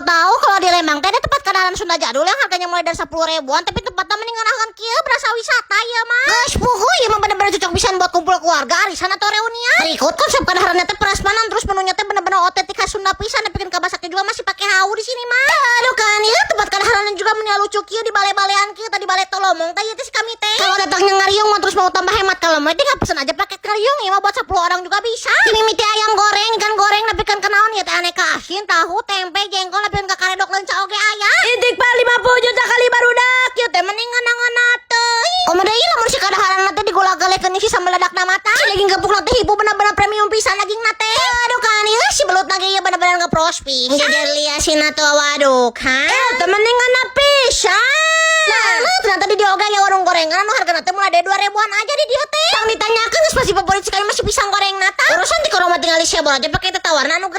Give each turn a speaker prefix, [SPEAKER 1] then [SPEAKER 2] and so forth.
[SPEAKER 1] Baru tahu kalau di Lembang teh ada tempat kadaharan Sunda jadul yang harganya mulai dari 10 ribuan, tapi tempatnya mending ngeunaheun kieu, berasa wisata ya mah. Geus puguh ieu mah bener-bener cocok pisan buat kumpul keluarga, arisan, atau reunian. Berikut konsep kadaharannya teh prasmanan, terus menunya teh bener-bener otentik khas Sunda pisan, tapi kan masaknya juga masih pakai hawu di sini mah. Aduh kan ya, tempat kadaharan juga meni lucu kieu di bale-balean kieu, tadi bale tolomong teh ieu teh si kami teh. Kalau datangnya ngariung mah terus mau tambah hemat, kalau mau tinggal pesen aja paket ngariung ya mah, buat 10 orang juga bisa. Ini miti ayam goreng, ikan goreng, tapi kan kenaon ya teh, aneka asin, tahu, tempe, jengkol, tapi kan karedok leunca oge aya. Itik pak 50 juta kali barudak ieu teh mending ngeunah teuing. Komo deui lamun si kadaharan teh digula-galekeun si sambal ladakna mata. Si daging gepuk teh hipu, bener-bener premium pisan daging teh. Aduh kan ieu si belut lagi ieu bener-bener ngepros pisan. Jadi asin atau waduh kan. Eh, teh mending ngeunah pisan. Nah, ternyata di dieu oge aya warung gorengan anu hargana teh mulai dari 2 ribuan aja di dieu teh. Tang ditanyakeun, geus pasti favorit sekali masih pisang goreng nata. Urusan di koroma tinggal di aja pakai tetawarna anu